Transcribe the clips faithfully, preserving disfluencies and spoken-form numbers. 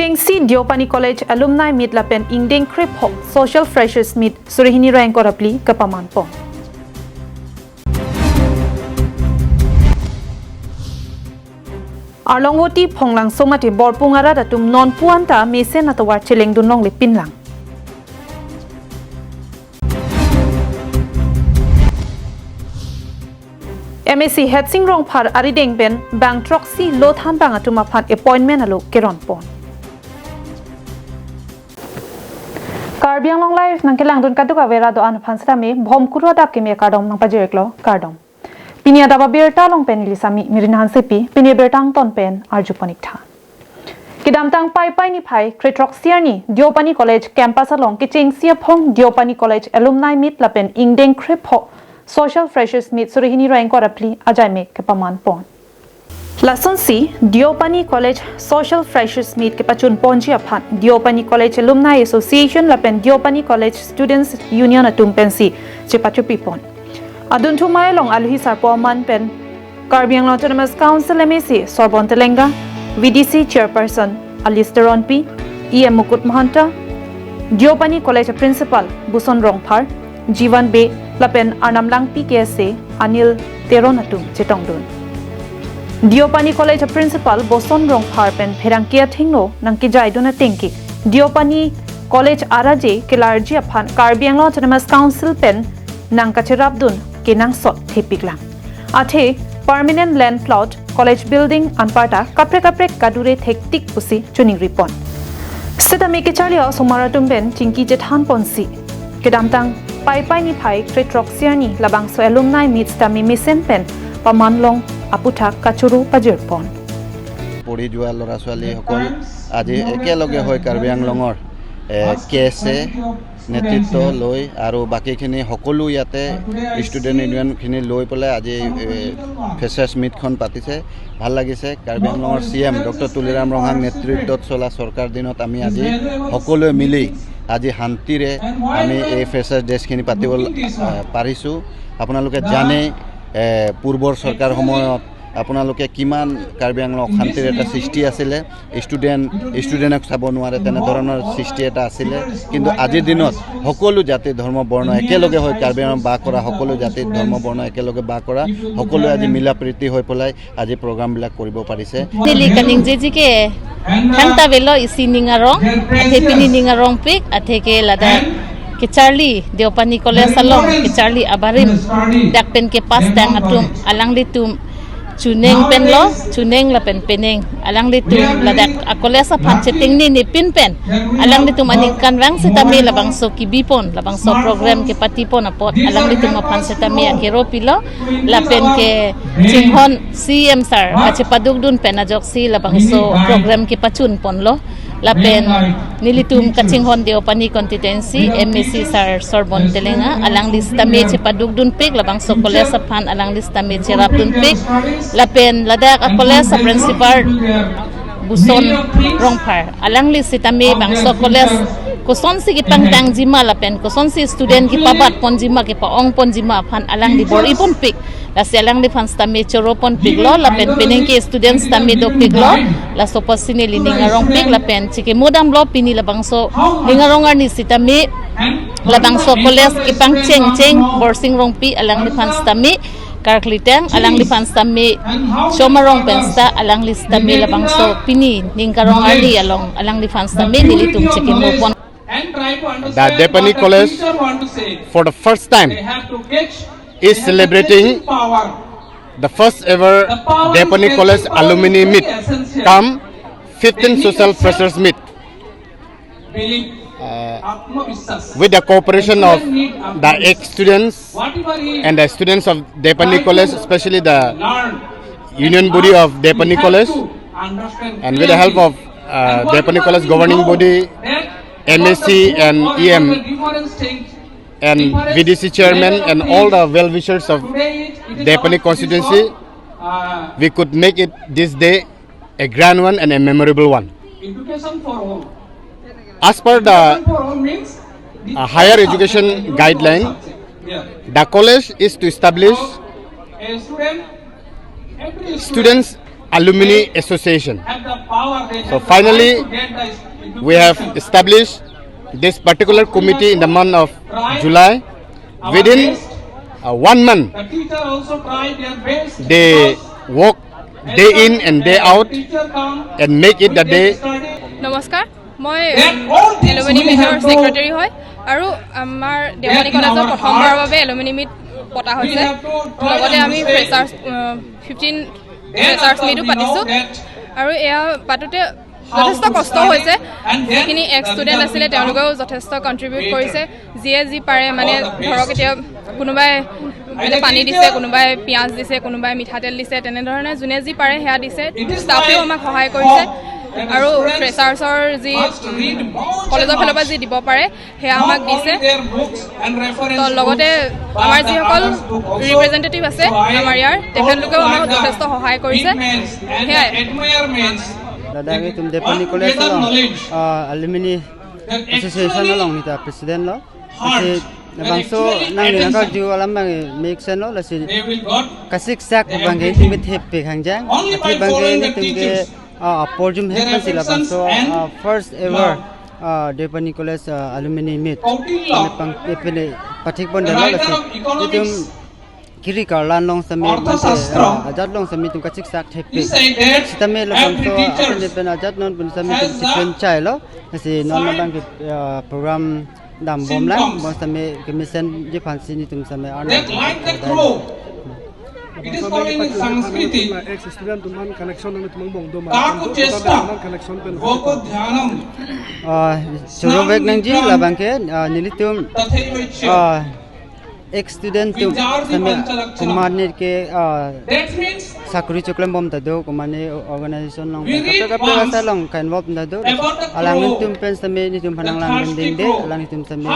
Kechengsi Deopani College Alumni Meet lapen ingdeng krepho Social Freshers Meet suri hini ra ingkoi ra phli kepaman pon. Arlongvoti, Phonglangso mate Borpung arat atum nonpu anta mesen atovar chelengdun longle pinlang. M A C Hetsing Rongphar arideng pen bang throksi lo thanbang atum aphan appointment alo keron pon. Karbi Anglong Live nangkelangdun kadokave rat do-an aphan sitame bhomkuru adap kimi akardom nangpajir-iklo, kardom. Pini adap abirta along pen neli Sami Mirin Hansepi, pini abirta angton pen arjupon-ik tha. Kedamtang Paipai niphai kre-throksi arni Deopani College campus along kechengsi aphong Deopani College Alumni Meet lapen ingdeng krepho Social Freshers Meet suri hini ra ingkoi ra phli ajaimek kepaman pon. Lasonsi Deopani College Social Freshers Meet kepachun ponji aphan Deopani College Alumni Association lapen Deopani College Students Union atum pensi chepachopi pon. Adunthu amei along alohi sarpo aman pen Karbi Anglong Autonomous Council M A C Sorbon Telenga, V D C Chairperson Alice Teronpi, E M Mukut Mahanta, Deopani College Principal Buson Rongphar, Jivan Bey lapen Arnam Langpi, K S A Anil Teron atum chetongdun. Deopani College Principal Buson Rongphar pen pherangke athengno nangkejaidun atengke Deopani College araje kelarji aphan Karbi Anglong Autonomous Council pen nangkacherapdun kenangsot thepiklang. Athe permanent land plot, college building anparta kaprek kaprek kadure thektik pusi choningri pon. Sitame kecharli asomar atum pen chingki chethan ponsi kedamtang Paipai niphai kre-throksi arni labangso alumni meet sitame mesen pen paman long aputhak kachoro pajir pon. পঢ়ি যোৱা ল'ৰা ছোৱালীসকল আজি একেলগে হৈ কাৰ্বি আংলঙৰ, এ, কে এছ এ নেতৃত্ব লৈ আৰু বাকীখিনি সকলো ইয়াতে ষ্টুডেণ্ট ইউনিয়নখিনি লৈ পেলাই আজি, এ, ফ্ৰেছাৰ্ছ মিটখন পাতিছে। ভাল লাগিছে। কাৰ্বি আংলঙৰ চি এম ডক্টৰ তুলিৰাম ৰংহাং নেতৃত্বত চলা চৰকাৰ দিনত আমি আজি সকলোৱে মিলি আজি শান্তিৰে আমি এই ফ্ৰেছাৰ্ছ ডে'খিনি পাতিব, আহ, পাৰিছোঁ। আপোনালোকে জানেই, এ, পূৰ্বৰ চৰকাৰ সময়ত আপোনালোকে কিমান কাৰ্বি আংলং অশান্তিৰ এটা সৃষ্টি আছিলে, ষ্টুডেণ্ট, ষ্টুডেণ্টক চাব নোৱাৰে, তেনেধৰণৰ সৃষ্টি এটা আছিলে। কিন্তু আজিৰ দিনত সকলো জাতি, ধৰ্ম, বৰ্ণ একেলগে হৈ কাৰ্বি আংলং বাস কৰা, সকলো জাতি, ধৰ্ম, বৰ্ণ একেলগে বাস কৰা, সকলোৱে আজি মিলা প্ৰীতি হৈ পেলাই আজি প্ৰগ্ৰামবিলাক কৰিব পাৰিছে। Neli kaningjeji ke thangta avelo isi ning arong, athe pini ning arongpik, athe ke ladak kecharli Deopani College along kecharli abarim dak pen kepass tang atum alanglitum chuneng penlo, chuneng lapen peneng alanglitum ladak a-college aphan chetingnine pin pen alanglitum aningkanvang sitame labangso kebipon, labangso program kepatipon apot alanglitum aphan sitame akero pilo, lapen kachinghon C M sir kachepadukdun pen ajoksi labangso program kepachun ponlo. Lapen nelitum kachinghon Deopani constituency M A C sir Sorbon Telenga, alangli sitame chepadukdunpik labangso college aphan, alangli sitame cherapdunpik. Lapen ladak a-college a-principal Buson Rongphar, alangli sitame bangso college kosonsi kepangtangji ma lapen kosonsi student kepabat ponji ma, kepa-ong ponji ma aphan alangli bor-iponpik. Lasi alangliphan sitame choro ponpiklo, lapen penang ke students sitame dopiklo. Laso apotsi neli ning arongpik, lapen chikimodamlo pini labangso ning arong arni sitame labangso college kepangchengcheng Borsing Rongpi alangliphan sitame karkli tang, alangliphan sitame chom arong pen sita alangli sitame labangso pini ning karong arni along alangliphan sitame nelitum chikimo pon. The Deopani College for the first time is celebrating the first ever Deopani College Alumni Meet cum fifteen Social Freshers Meet, uh, with the cooperation of the ex-students and the students of Deopani College, especially the union body of Deopani College, and with the help of, uh, Deopani College governing body, M A C and E M, and V D C chairman and all the well-wishers of Deopani constituency, we could make it this day a grand one and a memorable one. As per the, uh, higher education guideline, the college is to establish students Alumni Association. So finally, we have established this particular committee in the month of July. Within uh, one month, they work day in and day out and make it the day. নমস্কাৰ, মই এলুমিনি মিটৰ ছেক্ৰেটাৰী হয় আৰু আমাৰ দেওপানী কলেজত প্ৰথমবাৰৰ বাবে alumni meet পতা হৈছে। লগতে আমি ফ্ৰেছাৰ্ছ ফিফটিন ফ্ৰেছাৰ্ছ মিটো পাতিছোঁ আৰু এয়া পাতোঁতে যথেষ্ট কষ্ট হৈছে। যিখিনি এক্স ষ্টুডেণ্ট আছিলে তেওঁলোকেও যথেষ্ট কণ্ট্ৰিবিউট কৰিছে। যিয়ে যি পাৰে, মানে ধৰক এতিয়া কোনোবাই মানে পানী দিছে, কোনোবাই পিঁয়াজ দিছে, কোনোবাই মিঠাতেল দিছে, তেনেধৰণে যোনে যি পাৰে সেয়া দিছে। ষ্টাফেও আমাক সহায় কৰিছে আৰু ফ্ৰেছাৰ্ছৰ যি কলেজৰ ফালৰ পৰা যি দিব পাৰে সেয়া আমাক দিছে। তো লগতে আমাৰ যিসকল ৰিপ্ৰেজেণ্টেটিভ আছে আমাৰ ইয়াৰ, তেখেতলোকেও আমাক যথেষ্ট সহায় কৰিছে। সেয়াই। Ladak itum Deopani College along, uh, Alumni Association along nita president lo. Kasi labangso nangli nangkarju alam abang make sense lo, lasi kasiksak abang ke itum ke thepik hangjang. Athe abang ke itum ke, uh, porjum hek pensi labangso, uh, first ever uh, Deopani College uh, alumni meet. Kami pang epele pathik pon dalo lasi itum kiri karlan along sitame mate, uh, ajat along sitame itum kachiksak thepik. Sitame labangso apen pen ajat non pun sitame itum chipem chai lo. Lasi non labang ke, uh, program dambom lang, bon sitame kemesen ji aphansi nelitum sitame arnam. That like the crow, it is called in Sanskrit, ex student atum aphan connection nangtum angbong do ma? Kaku chesta, connection pen. Goko dhyanam. Ah, choro vek nangji labang ke, ah, nelitum, tathaiva iccha, ah, ex student atum sitame komat neke, ah, that means sakuri choklembom ta do, komat ne organization along, we read kaprek kaprek once asa along ka-involve ta do. About the crow, alanglitum pen sitame nelitum aphan nanglang ding de, alanglitum sitame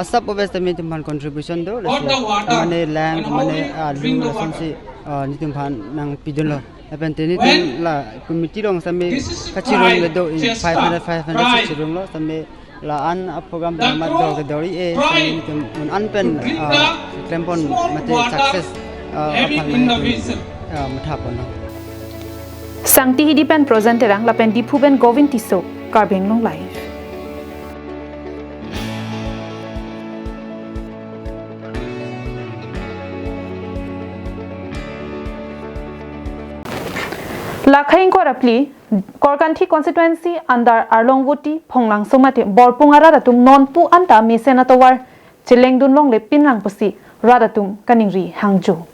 asap obe sitame nelitum aphan contribution do, lasi komat ne lang, komat ne alu, lasonsi, ah, nelitum aphan nangpidunlo. Lapen te nelitum la committee along sitame kachirong le do, five hundred, five hundred si chironglo, sitame la-an a-program pen amat do kedori e, sitame nelitum un-an pen, ah, klempon mate success, ah, aphan nelitum, ah, mathaponlo. Sangti Hidi pen Projen Terang lapen Diphu pen Govin Tisso, Karbi Anglong Live. Lakhai ingkoi ra phli, Korkanthi constituency under Arlongvoti, Phonglangso mate Borpung arat atum nonpu anta mesen atovar chelengdun longle pinrang pusi rat atum kaningri hangjo.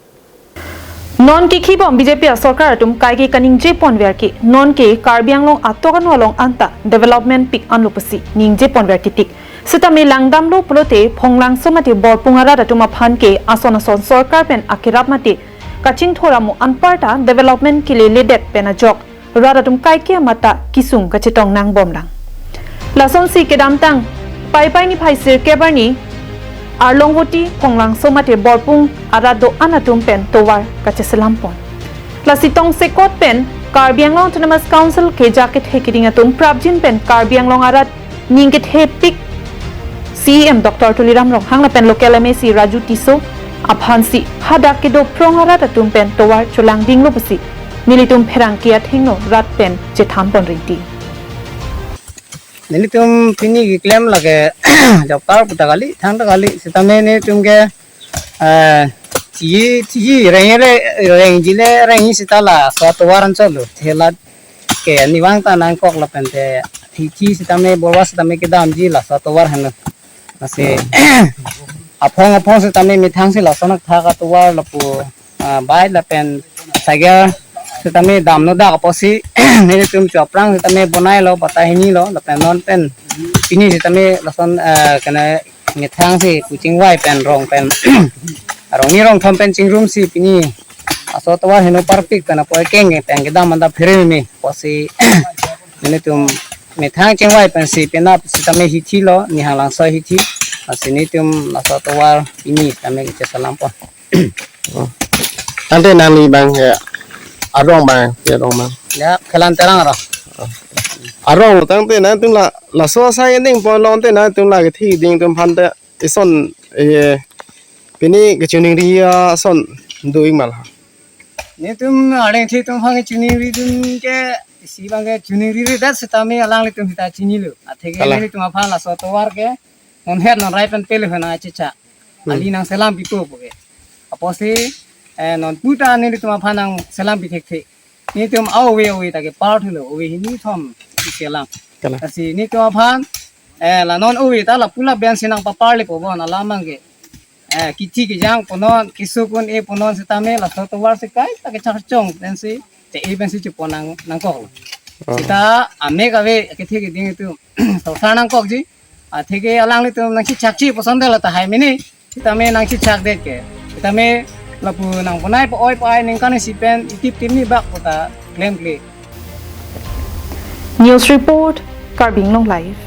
Non kikhibom B J P asorkar atum kaike kaningje ponver ke, non ke Karbi Anglong atok anu along anta development pik anlo pusi ningje ponver ketik. Sitame langdamlo pulote Phonglangso mate Borpung arat atum aphan ke ason ason sorkar pen akerap mate kachingthur amo anparta development keleledet pen ajok rat atum kaike amat ta kesung kachetong nangbomlang. Lasonsi kedamtang Paipai niphai sirkep arni Arlongvoti, Phonglangso mate Borpung arat do-an atum pen tovar kacheselampon. Lasi tongsekot pen Karbi Anglong Autonomous Council keja kethe keding atum prapjin pen Karbi Anglong arat ning kethepik C E M Doctor Tuliram Ronghang lapen local M A C Raju Tisso aphansi hadak kedo phrong arat atum pen tovar cholangdinglo pusi nelitum pherangke athengno rat pen chethanpon rinti. Nelitum pini keklem lake joktar puta kali, thangta kali, sitame nelitum ke, eh, tiji, tiji, reng le, rengji le, rengji sita laso atovar anchot lo, thela ke nivang ta nangkok lapen te, thi, thi sitame borwa sitame kedamji laso atovar henlo. Lasi aphong aphong sitame methang si lason athak atovar lapu, ah, bike lapen cycle sitame damno dak apotsi nelitum cho aphrang sitame bonailo, bata hini lo, lapen non pen pini sitame lason, ah, kena methang si kuchingvai pen rong pen rongni rongthom pen chingrumsi pini laso atovar heno parpik pen apo ekeng pen kedam anta phere me apotsi nelitum methang chingvai pensi penap sitame hithi lo, Nihanglangso hithi. Lasi nelitum laso atovar pini sitame kecheselampon. Oh. Tangte nangli abang ke arong abang, ke arong abang. Ya, Khelan Terang arong. Arong tangte nangtum la, laso asai ending pon lonte nangtum la kethe keding atum aphan te ison, eh, pini kachiningri ason do-ik ma la? Netum areng the tum aphan ke chiningri dun ke, isi abang ke chiningri ri dat setame alanglitum sita chinilo. Atheke Kalang. Netum aphan laso tovar ke non het non rai pen pele hena achicha. Hmm. Ali nangselam pipo pu ke. Apotsi, eh, non puta netum aphan nangselam pi thekthe. Netum ave ave ta ke par thulo, ave hini thom iselam. Kalang. Lasi netum aphan, eh, la non ave ta lapu lapen si nangpapar le po bon alam abang ke. Eh, kithi kijang ponon, kisuk un-e ponon setame laso tovar si kaita ke charchong pensi, te-e pensi chepon nang, nangkok. Oh. Sita amek ave kethe keding itum torsar nangkokji. Atheke alanglitum nangchichakji puson dela tahai mini. Sitame nangchichak det ke. Sitame lapu nangponai po-oi po-ai ningkan isi pen itip tim ni bak puta klemkle. News report, Karbi Anglong Live.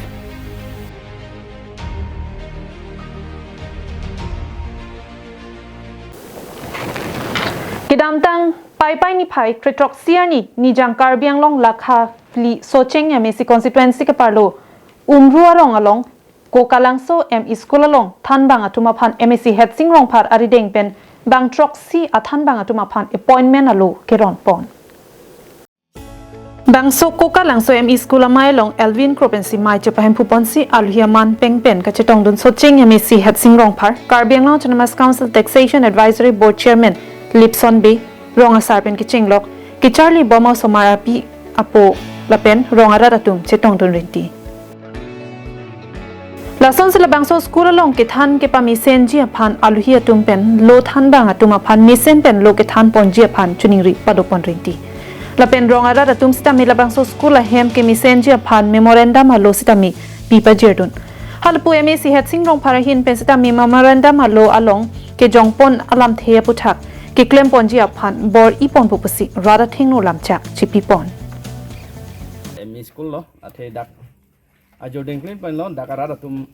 Kedamtang Paipai niphai kre throksi arni Nijang Karbi Anglong lakha phli Socheng M A C constituency keparlo Umru arong along Kokalangso M E School along thanbang atum aphan M A C Headsing Rongphar arideng pen bang throksi athanbang atum aphan appointment alo keron pon. Bangso Kokalangso M E School amei along Elvin Kro pensi mei chepahemphu ponsi aluhi aman peng pen kachetongdun Socheng M A C Headsing Rongphar, Karbi Anglong Autonomous Council Taxation Advisory Board Chairman Lipson Bey, rong asar pen kechenglok, kecharli bom osomar api apo lapen rong arat atum chetongdun rinti. Lasonsi labangso school along kethan kepamesenji aphan aluhi atum pen lo thanbang atum aphan mesen pen lo kethan ponji aphan chiningri padopon rinti. Lapen rong arat atum sitame labangso school ahem kemesenji aphan memorandum alo sitame pi pajirdun. Halapu M A C Headsing Rongphar ahin pen sitame memorandum alo along kejongpon alamthe aputhak keklem ponji aphan bor-i ponpo pusi rat athengno lamchak chipipon. M E school lo, athe dak ajor dengklem pen lo, dak arat atum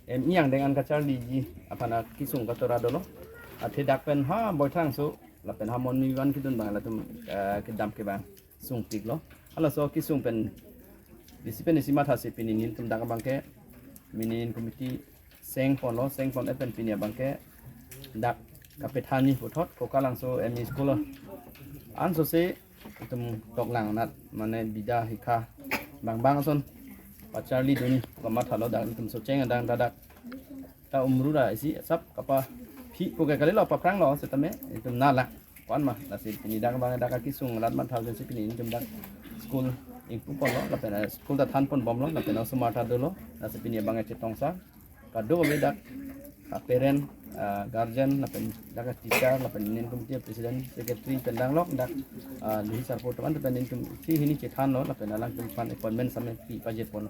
M E angdeng an kacharliji aphan akesung katora dolo. Athe dak pen ha Boithangso lapen ha Monmivan kedun abang latum, eh, kedam ke abang sungpiklo. Halaso kesung pen isi pen isi mathasi pini netum dak abang ke mini committee seng ponlo, seng pon-et pen pini abang ke dak kapethanji puthot Kokalangso M E School ansose itum toklang anat mane bida hikha bang bang ason pacharlidunji komat halo dak itum Socheng adang dadak ta Umru ra isi sap kapaphi pu ke kalilo papranglo setame itum nala kwan ma lasi pini dak abang dak kesung rat matha si pini itum dak school ingpu ponlo lapen, eh, school ta than pon bomlo lapen osomar ta dolo lasi pini abang chetongsa kadokave dak, ah, parent, ah, guardian lapen dak teacher lapen netum committee president secretary pen danglok dak, ah, Luhi sir po teman pen netum si hini chethanlo lapen alangtum aphan appointment same pi pajir ponlo.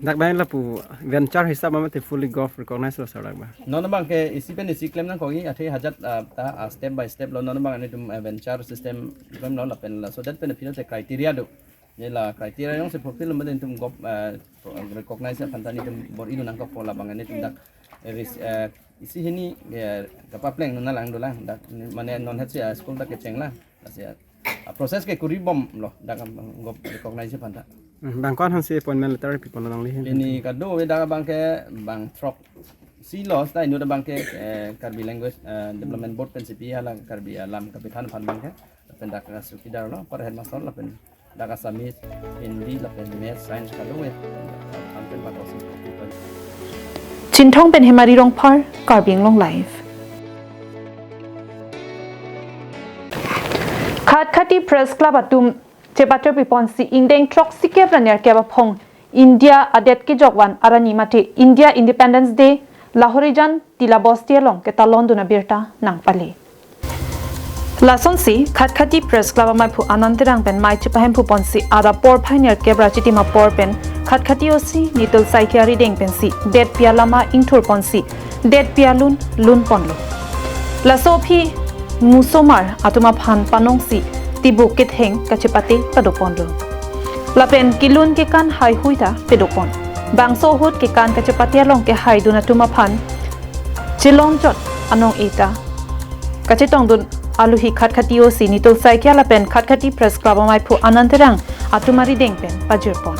Dak abang lapu venture hisap mate fully govt recognize lo sir dak abang. Non abang ke isi pen isi klem nangkokji athe hajat, ah, ta, ah, step by step lo non abang netum, ah, venture system klemlo lapen laso det pen aphi te criteria do. Nela criteria jongsi fulfill mate netum govt, eh, recognize aphan ta netum bor-idun nangkokpo labang netum dak, eh, ris-, eh, isi hini, eh, kapapleng nuna lang dolang dak mane non hetsi, eh, school dak kechenglang. Lasi, eh, ah, process ke kuri bomlo dak govt recognize aphan ta. Hmm, bang ko-an aphansi appointment letter pipon longle hin? Pini kadokave dak abang ke bang throksi lo seta inut abang ke, eh, Karbi Language, eh, Development Board pensi pi hala Karbi alam kapethan aphan abang ke. Lapen dak chowkidar lo, para headmaster lapen dak Assamese, Hindi, lapen Maths, Science kadokave. Angpen patok si. Chinthong pen Hemari Rongphar, Karbi Anglong Live. Khatkhati Press Club atum chepater piponsi ingdeng throksikep ra nerkep aphong India adet kejokvan arni mate India Independence Day Lahorijan Tila Bosti along ketalondun abirta nangpale. Lasonsi Khatkhati Press Club amaiphu Anand Terang pen mei chepahemphu ponsi adap porphai nerkep ra chitim apor pen Khatkhati O C Nitul Saikia arideng pensi detpi alama ingthur ponsi detpi alun lun ponlo. Laso aphi musomar atum aphan panongsi tibuk ketheng kachepate padopon do. Lapen kelun kekan haihui ta padopon. Bangso ahut kekan kachepate along kehaidun atum aphan chelongjot anong-e ta kachetongdun aluhi Khatkhati O C Nitul Saikia lapen Khatkhati Press Club amaiphu Anand Terang atum arideng pen pajirpon.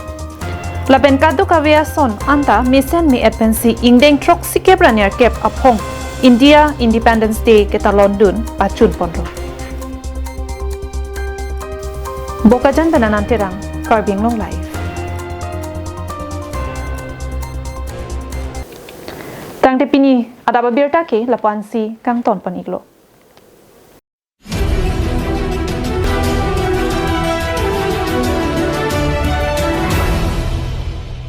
Lapen kadokave ason anta mesen me-et pensi ingdeng throksikep ra nerkep aphong India Independence Day ketalondun pachun ponlo. Bokajan pen Anand Terang, Karbi Anglong Live. Tangte pini adap abirta ke lapu-an si kangton pon-iklo.